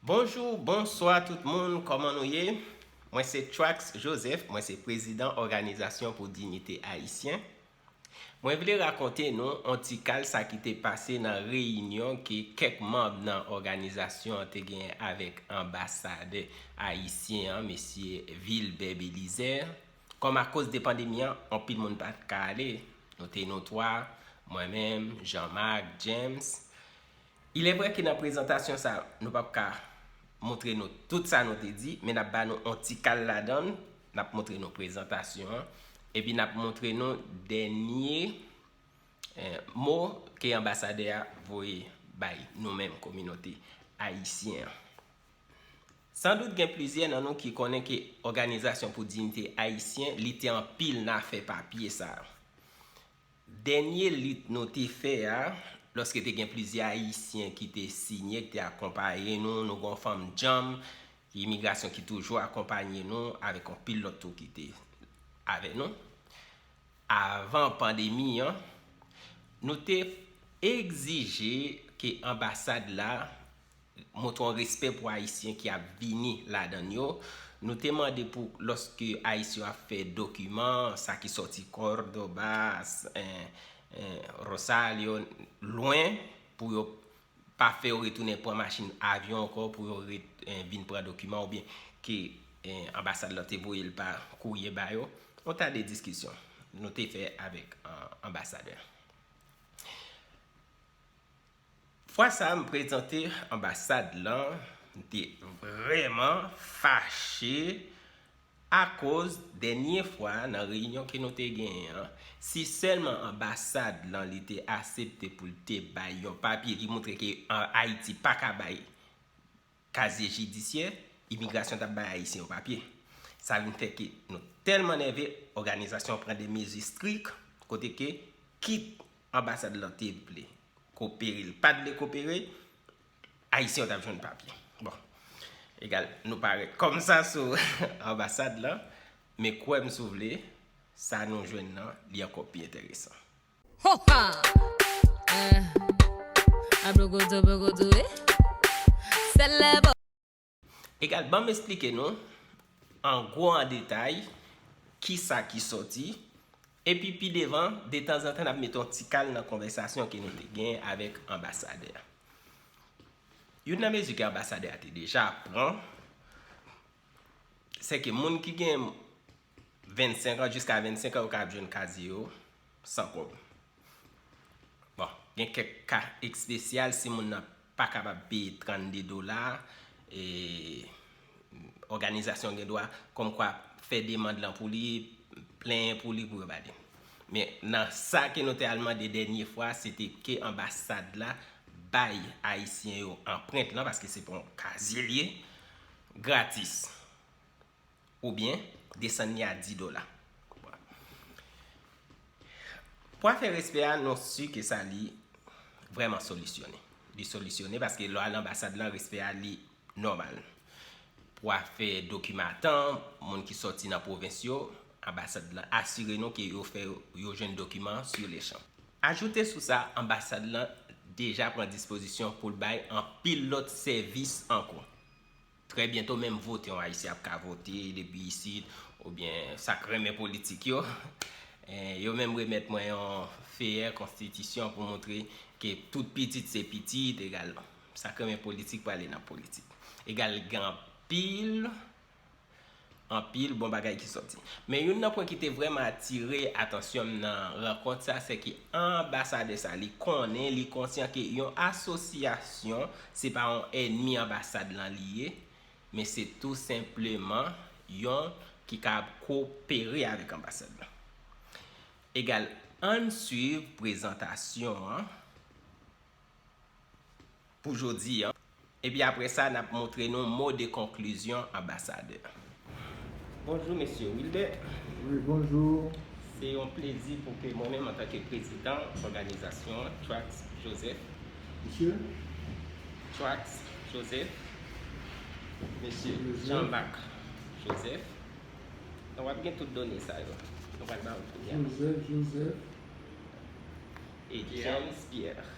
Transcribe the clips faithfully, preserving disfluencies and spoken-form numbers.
Bonjou, bonswa tout moun, kòman nou ye? Mwen se Trax Joseph, mwen se prezidan Òganizasyon pou Diyite Ayisyen. Mwen vle rakonte nou on ti kal sa ki te pase nan reyinyon ke kèk manm nan òganizasyon an te genyen avèk anbasadè ayisyen an, mesye Vilbè Belizaire. Kòm akoz de pandemi an, anpil moun pa t ka ale. Nou te nou twa, mwen menm, Jean Marc, James. Il est vrai ke nan prezantasyon sa, nou p ap ka montre nou tout sa nou te di, men n ap ba nou on ti kal ladan l, n ap montre nou prezantasyon an, epi n ap montre nou dènye, eh, mo ke anbasadè a voye bay nou menm kominote ayisyen an. Sandout gen plizyè nan nou ki konnen ke Òganizasyon pou Diyite Ayisyen lite anpil nan afè papye sa a. Dènye lit nou te fè a, lòske te gen plizyè Ayisyen ki te siyen, ki te akonpaye nou, nou gen yon fanm djanm, imigrasyon ki toujou akonpaye nou, avèk yon pil lòt tou ki te avè nou. Avan pandemi an, nou te egzije ke anbasad la montre yon respè pou Ayisyen ki ap vini ladan l yo. Nou te mande pou, lòske Ayisyen yo ap fè dokiman, sa ki sòti Córdoba, s-, en, en, Rosario, lwen, pou yo pa fè yo retounen pran machin avyon ankò, pou yo ret-, en, vin pran dokiman, oubyen ke, en, anbasad la te voye l pa kourye ba yo. Yon ta de diskisyon nou te fè avèk, en, anbasadè. Fwa sa a, m prezante anbasad lan, m te vrèman fache akoz dènye fwa nan reyinyon ke nou te genyen an, si sèlman anbasad lan li te aksepte pou l te bay yon papye ki montre ke an Ayiti pa ka bay kazye jidisyè, imigrasyon t ap bay Ayisyen yo papye. Sa vin fè ke nou tèlman nève, òganizasyon an pran de mezi strik, kote ke kit anbasad lan te vle kopere, l pa t vle kopere, Ayisyen yo t ap jwenn papye. Bon, egal, nou pa ret kòm sa sou anbasad lan, men kwè m si w vle, sa nou jwenn nan, li ankò pi enteresan. Ho ha! Eh, ablogodo, blogodo, eh. Sèlèbo. Egal, ban m esplike nou, an gwo, an detay, kisa ki sòti, epi pi devan, detanzantan, n ap mete yon ti kal nan konvèsasyon ke nou te gen avèk anbasadè a. Youn nan mezi ke anbasadè a te deja pran, se ke moun ki gen vennsenk an, jiska vennsenk an, yo ka ap jwenn kazye yo san pwoblèm. Bon, gen kèk ka espesyal, si moun nan pa kapab peye trannde dola, e, òganizasyon gen dwa kòmkwa fè demann lan pou li, plenyen pou li pou yo ba li. Men nan sa ke nou te al mande dènye fwa, se te ke anbasad la bay Ayisyen yo anprent lan, paske se pa yon kazye l ye, gratis. Oubyen desann li a dis dola. Pou afè respè a, nou si ke sa li vrèman solisyone. Li solisyone paske lè w al anbasad lan, respè a li nòmal. Pou afè dokiman atan, moun ki sòti nan pwovens yo, anbasad lan asire nou ke yo fè yo jwenn dokiman sur le champ. Ajoute sou sa, anbasad lan deja pran dispozisyon pou l bay anpil lòt sèvis ankò. Trè byento, menm vote, yon Ayisyen ap ka vote depi isit, oubyen sa k renmen politik yo. Eh, yo menm remèt mwen yon feyè konstitisyon pou montre ke tout pitit se pitit, egal sa k renmen politik prale nan politik. Egal gen anpil, anpil bon bagay ki sòti. Men youn nan pwen ki te vrèman atire atansyon m nan rankont sa, se ke anbasadè sa, li konnen, li konsyan ke yon asosyasyon, se pa yon ènmi anbasad lan li ye, men se tou senpleman yon ki ka kopere avèk anbasad lan. Egal, ann swiv prezantasyon an pou jodi an. Epi apre sa, n ap montre nou mo de konklizyon anbasadè. Bonjou, mesye Wilbert. Wi, bonjou. Se yon plezi pou ke mwen menm, antanke prezidan òganizasyon an, Trax Joseph. Mesye? Trax Joseph. Mesye Joseph. Jean-Marc Joseph. Donk, w ap gen tout done sa yo. Nou pral ba w kounye a. Joseph Joseph. E Pierre. James Pierre.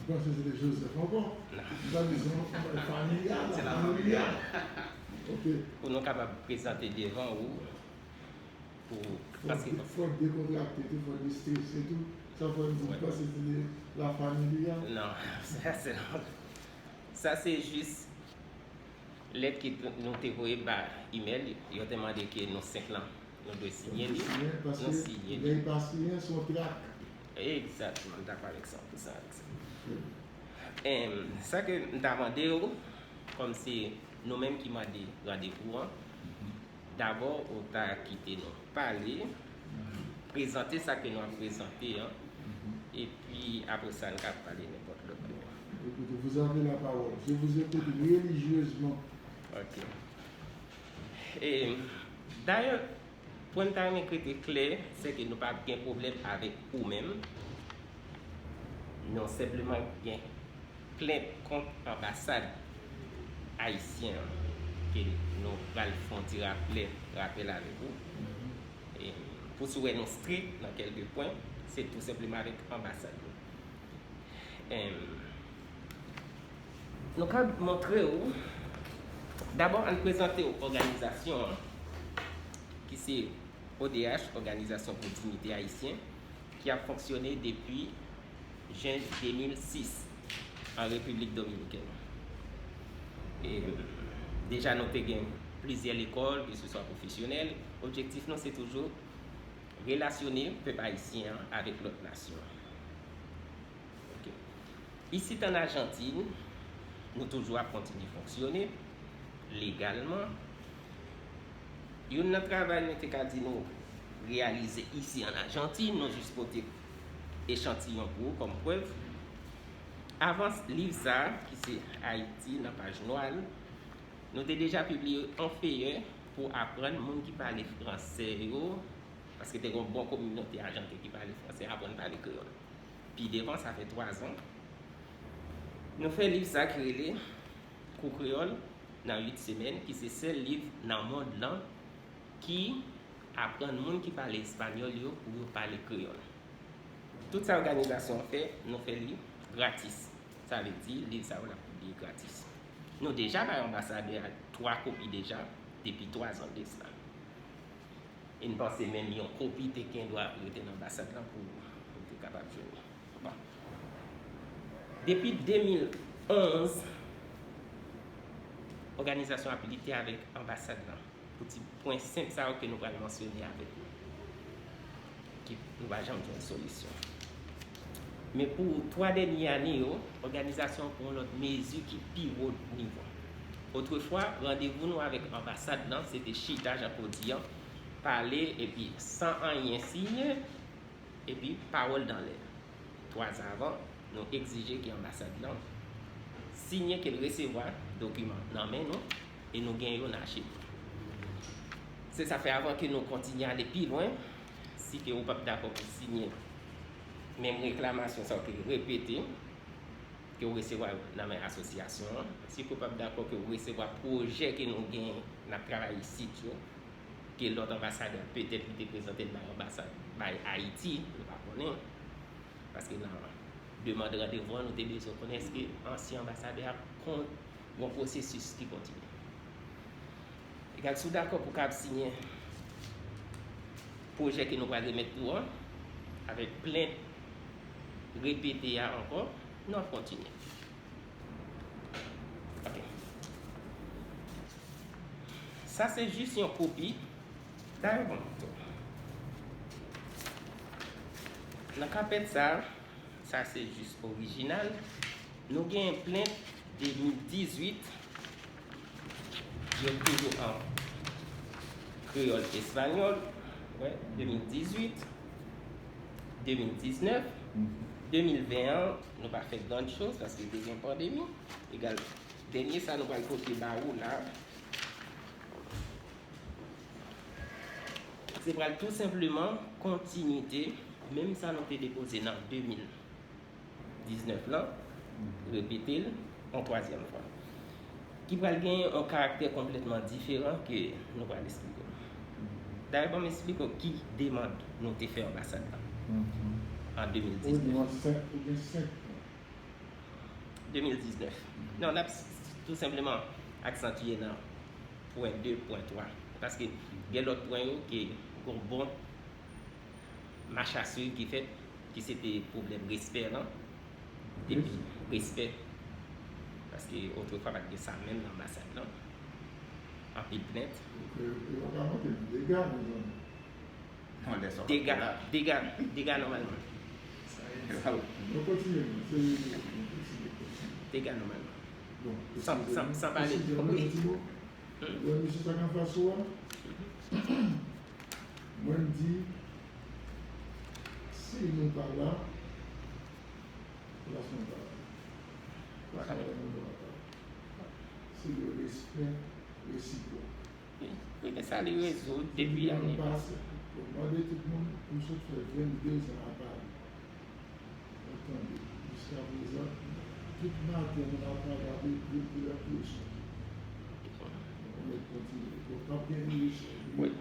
Panse se te Joseph ankò. Sa di se yon fanmi a, la fanmi a. Ok. Pou nou kapab prezante devan ou, pou, paske fò dekontrakte tou, fò destrese tou. Sa fè nou panse se te la fanmi a. Non, sa se, sa se jis lèt ke nou te voye ba imèl, yo te mande ke nou senk lan, nou dwe siyen li, nou siyen li. Lè li pa siyen, se yon trak. Egzakteman, m dakò avèk sa, pou sa, avèk sa. Em, sa ke m ta mande w, kòm se nou menm ki mande randevou an, dabò, ou ta kite nou pale, prezante sa ke nou ap prezante an, epi apre sa, n ka pale nenpòt lòt bagay. Écoutez, vous avez la parole. Je vous écoute religieusement. Ok. E, dayè, pwen m ta renmen ke te klè, se ke nou pa gen pwoblèm avèk ou menm. Nou senpleman gen plent kont anbasad ayisyen an, ke nou pral fè yon ti rapèl, rapèl avèk ou. E, pou si w wè nou strik nan kèlke pwen, se tou senpleman avèk anbasad nou. Em, nou ka montre w, dabò, ann prezante w òganizasyon an, ki se O D H, Òganizasyon pou Diyite Ayisyen, ki ap fonksyone depi jen de mil sis an Repiblik Dominikèn. E, deja nou te gen plizyè lekòl, ke se swa pwofesyonèl. Objektif nou se toujou relasyone pèp ayisyen an avèk lòt nasyon. Ok. Isit ann Ajantin, nou toujou ap kontinye fonksyone legalman. Youn nan travay mwen te ka di nou reyalize isi ann Ajantin, nou jis pote echantiyon pou ou kòm prèv. Avan liv sa a, ki se Ayiti nan paj nwa l, nou te deja pibliye yon feyè pou aprann moun ki pale fransè yo, paske te gen yon bon kominote ajanten ki pale fransè, aprann pale kreyòl. Pi devan, sa fè twazan, nou fè liv sa ki rele Kou Kreyòl nan uit semèn, ki se sèl liv nan mond lan ki aprann moun ki pale espanyòl yo pou yo pale kreyòl. Tout sa òganizasyon an fè, nou fè li gratis. Sa vle di, liv sa yo n ap pibliye gratis. Nou deja bay anbasadè a twa kopi deja, depi twazan de sa. E n panse menm yon kopi te gen dwa rete nan anbasad lan pou, pou te kapab jwenn li. Bon. Depi de mil onz, òganizasyon ap lite avèk anbasad lan pou ti pwen senp sa yo ke nou pral mansyone avèk nou, ke nou pa janm jwenn solisyon. Men pou twa dènye ane yo, òganizasyon an pran yon lòt mezi ki pi wo nivo. Otrefwa, randevou nou avèk anbasad lan, se te chita, jan ke w di an, pale, epi san anyen siyen, epi pawòl dan lè. Twazan avan, nou egzije ke anbasad lan siyen, ke l resevwa dokiman nan men nou, e nou gen yo nan achiv nou. Se sa fè, avan ke nou kontinye ale pi lwen, si ke ou p ap dakò pou siyen menm reklamasyon sa yo ke repete, ke w resevwa yo nan men asosyasyon an, si ke w p ap dakò ke w resevwa pwojè ke nou genyen, n ap travay isit yo, ke lòt anbasadè petèt li te prezante l bay anbasad, bay Ayiti, nou pa konnen. Paske nan demann randevou an, nou te bezwen konnen èske ansyen anbasadè a kon-, gon pwosesis ki kontinye. Egal, si w dakò pou w kab siyen pwojè ke nou pral remèt ou an, avèk plent repete a ankò, nou ap kontinye. Ok. Sa se jis yon kopi. Dayè, bon, nan kapèt sa, sa se jis orijinal. Nou gen plent de mil dizuit, yo toujou an kreyòl espanyòl. Wè, de mil dizuit, de mil diznèf, de mil ven an, nou pa fè gran choz paske te gen pandemi. Egal, dènye sa nou pral pote ba ou la, se pral tou senpleman kontinite, menm sa nou te depoze nan de mil diznèf lan, repete l yon twazyèm fwa, ki pral gen yon karaktè konplètman diferan ke nou pral esplike w. Dayè, ban m esplike w ki demann nou te fè anbasad lan an de mil diznèf. Ou gen senk, ou gen senk pwen. de mil diznèf. Non, n ap s- tou senpleman aksantiye nan pwen de, pwen twa. Paske gen lòt pwen yo ke gon bon mach a swiv ki fèt, ki se te pwoblèm respè lan. Epi respè. Paske otrefwa pa t gen sa menm nan anbasad lan. Anpil plent. Yo pa ka manke nan dega, mezanmi. Non, lè sa pa Dega, la. Dega, dega nòmalman. Nou kontinye, non, se nou kontinye. Dega nòmalman. Bon, san, san, san pale. Eskize m, yon ti mo. Wè, misye sa k anfas ou a? Mwen, m di, si nou pa la, plas nou pa la. Travay nou pa la. Se le respè resipwòk. Wi, wi, men sa li rezoud depi ane. Bon, mande tout moun, m sot fè venndezan a Pari. Ou tande, jiska prezan, tout maten, moun ap pale avèk de, de lòt leson. Ou mèt kontinye. Bon, p ap gen eleksyon. Wi.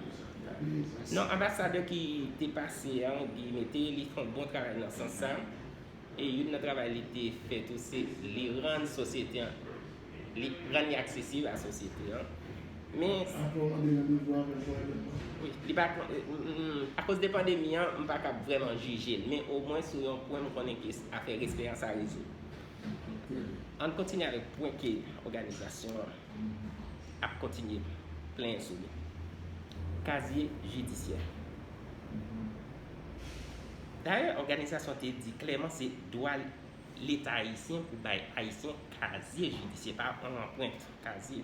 Non, anbasadè ki te pase an, Guy Mete, li fè yon bon travay nan sans sa. E youn nan travay li te fè tou, se li rann sosyete an, li rann li aksesib a sosyete an. Men, wi, li pa, akoz de pandemi an, m pa kab vrèman jije l, men omwen sou yon pwen, m konnen ke afè respè an sa rezoud. Ann kontinye avèk pwen ke òganizasyon an ap kontinye plenyen sou li. Kazye jidisyè. Dayè, òganizasyon te di klèman se dwa Leta ayisyen pou bay Ayisyen kazye jidisyè, pa yon anprent kazye.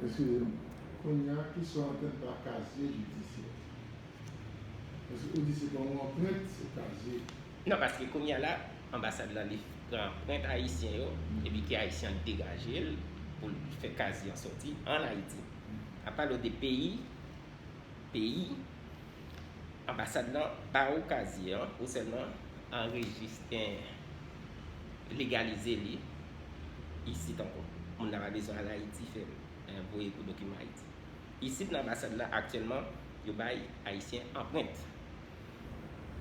Eskize m, kounye a, kisa w antann pa kazye jidisyè? Paske ou di se pa yon anprent, se kazye. Non, paske kounye a la, anbasad lan li pran anprent ayisyen yo, epi ke ayisyen an degaje l pou l fè kazye an sòti ann Ayiti. Ap pale w de peyi, peyi, anbasad lan ba ou kazye an, ou sèlman anrejis-, en, legalize li isit ankò. Moun nan pa bezwen al Ayiti fè, en, voye pou dokiman Ayiti. Isit nan anbasad lan aktyèlman, yo bay Ayisyen anprent.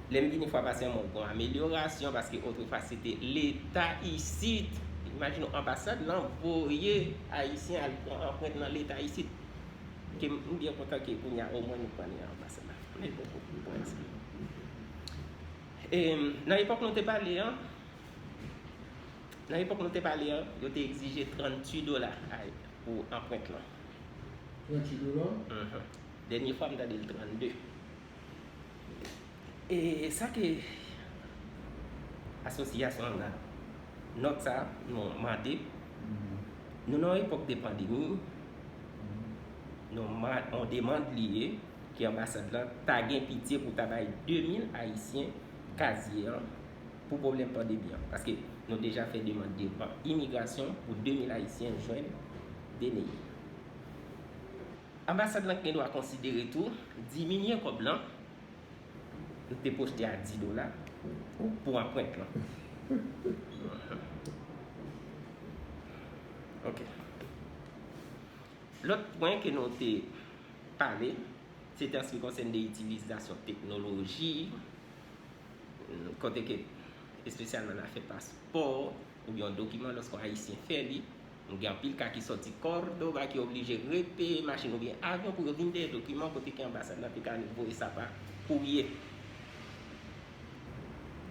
Lè m vini fwa pase an, mwen gon amelyorasyon, paske otrefwa se te Leta isit. Imajine w, anbasad lan voye Ayisyen al pran anprent nan Leta isit. Ke m, m byen kontan ke kounye a omwen nou pran li an anbasad la. Men bon, bon, bon, mèsi. E, nan epòk nou te pale an, nan epòk nou te pale an, yo te egzije tranntuit dola ay, pou anprent lan. Tranntuit dola? Mhm. Dènye fwa m tande l trannde. E sa ke asosyasyon an nan nòt sa a, nou mande, nou nan yon epòk de pandemi, nou ma-, yon demann li ye, ke anbasad lan ta gen pitye pou ta bay de mil Ayisyen kazye an pou pwoblèm pandemi an. Paske nou deja fè demann devan imigrasyon pou de mil Ayisyen jwenn D N I. Anbasad lan gen dwa konsidere tou diminye kòb lan, nou te pwojte a dis dola pou anprent lan. Ok. Lòt pwen ke nou te pale, se te an se ki konsène de itilizasyon teknoloji, kote ke, espesyalman nan afè paspò oubyen yon dokiman, lòske yon Ayisyen fè li, gen anpil ka ki sòti Córdoba, ki oblije repeye machin oubyen avyon pou yo vin dèyè dokiman, kote ke anbasad lan te ka voye sa pa kourye.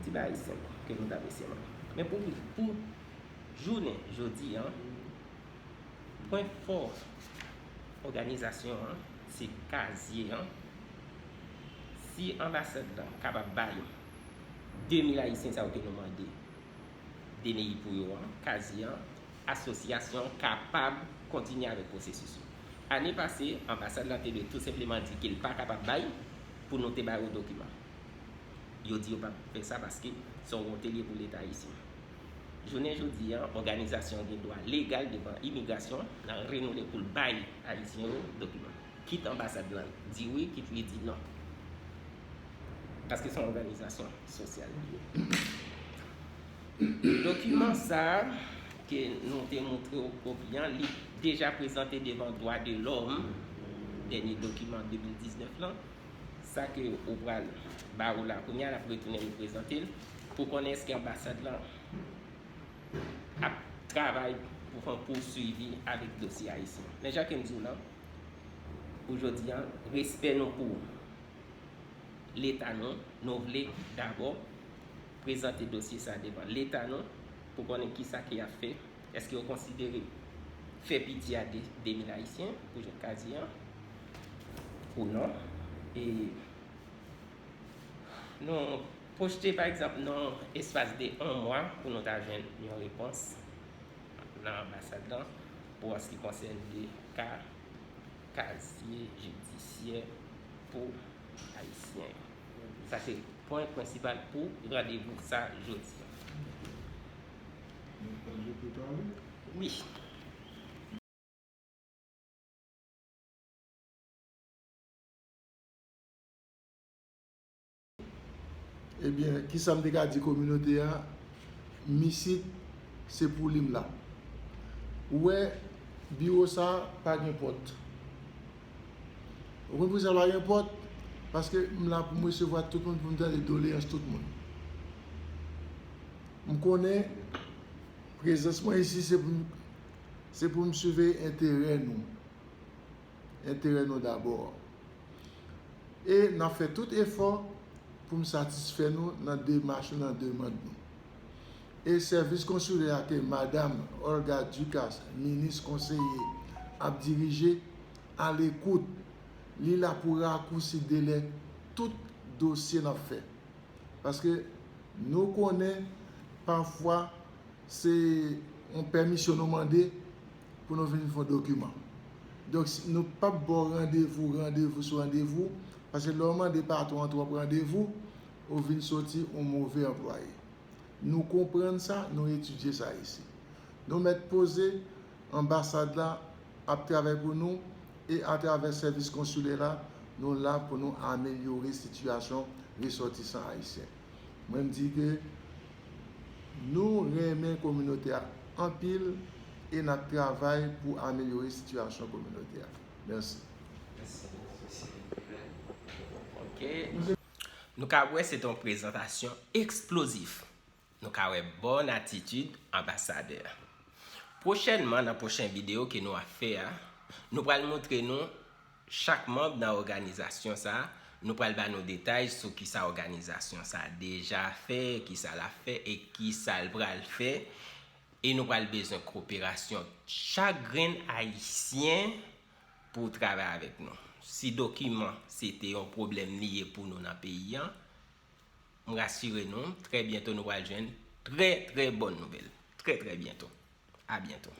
Ti bagay senp ke nou ta mesye man. Men pou, pou jounen jodi an, pwen fò òganizasyon an, se kazye an. Si anbasad lan kapab bay de mil Ayisyen sa yo ke nou mande D N I pou yo an, kazye an, asosyasyon an kapab kontinye avèk pwosesis yo. Ane pase, anbasad lan te dwe tou senpleman di ke l pa kapab bay pou nou te ba yo dokiman. Yo di yo p ap fè sa paske se yon wont li ye pou Leta ayisyen. Jounen jodi a, òganizasyon an gen dwa legal devan imigrasyon nan renouvle pou l bay Ayisyen yo dokiman. Kit anbasad lan di wi, kit li di non. Paske se yon òganizasyon sosyal li ye. Dokiman sa a, ke nou te montre w kopi an, li deja prezante devan Dwa de Lòm, dènye dokiman de mil diznèf lan. Sa ke ou pral ba ou la kounye a, l ap retounen reprezante l pou konnen èske anbasad lan travay pou fè yon pouswivi avèk dosye ayisyen. Men jan ke m di w lan, pou jodi a, respè nou pou Leta nou, nou vle dabò prezante dosye sa devan Leta nou pou konnen kisa ke y ap fè. Èske yo konsidere fè piti a de, de mil ayisyen pou jwenn kazi a ou non? E nou pwojte, pa egzanp, nan espas de yon mwa pou nou ta jwenn yon repons nan anbasad lan pou an se ki konsène de ka kazye jidisyè pou ayisyen yo. Sa se pwen prensipal pou randevou sa jodi a. Wi. Ebyen, kisa m te ka di kominote a? M isit, se pou li m la. Ou wè, biwo sa a pa gen pòt. Ou konn poukisa l pa gen pòt? Paske m la pou m resevwa tout moun, pou m tande doleyans tout moun. M konnen prezans mwen isi, se pou m, se pou m siveye enterè nou. Enterè nou dabò. E n ap fè tout efò pou m satisfè nou nan demach nou, nan demann nou. E sèvis konsilè a ke Madanm Olga Ducasse, minis konseye, ap dirije, alekout. Li la pou rakousi delè tout dosye n ap fè. Paske nou konnen pafwa se yon pèmisyon nou mande pou nou vin fè yon dokiman. Donk, si nou p ap ba w randevou, randevou sou randevou, paske lè w mande patwon an twòp randevou, ou vin soti yon move anplwaye. Nou konprann sa, nou etidye sa isi. Nou mèt poze, anbasad la ap travay pou nou e atravè sèvis konsilè la, nou la pou nou amelyore sitiyasyon resòtisan ayisyen. Mwen m di ke nou renmen kominote a anpil e n ap travay pou amelyore sitiyasyon kominote a. Mèsi. Ok. Nou ka wè se te yon prezantasyon eksplozif. Nou ka wè bòn atitid anbasadè a. Pwochènman, nan pwochen videyo ke nou ap fè a, nou pral montre nou chak manm nan òganizasyon sa a, nou pral ba nou detay sou kisa òganizasyon sa a deja fè, kisa l ap fè e kisa l pral fè. E nou pral bezwen koperasyon chak grenn ayisyen pou travay avèk nou. Si dokiman se te yon pwoblèm li ye pou nou nan peyi a, m rasire nou, trè byento nou pral jwenn trè, trè bòn nouvèl. Trè, trè byento. A byento.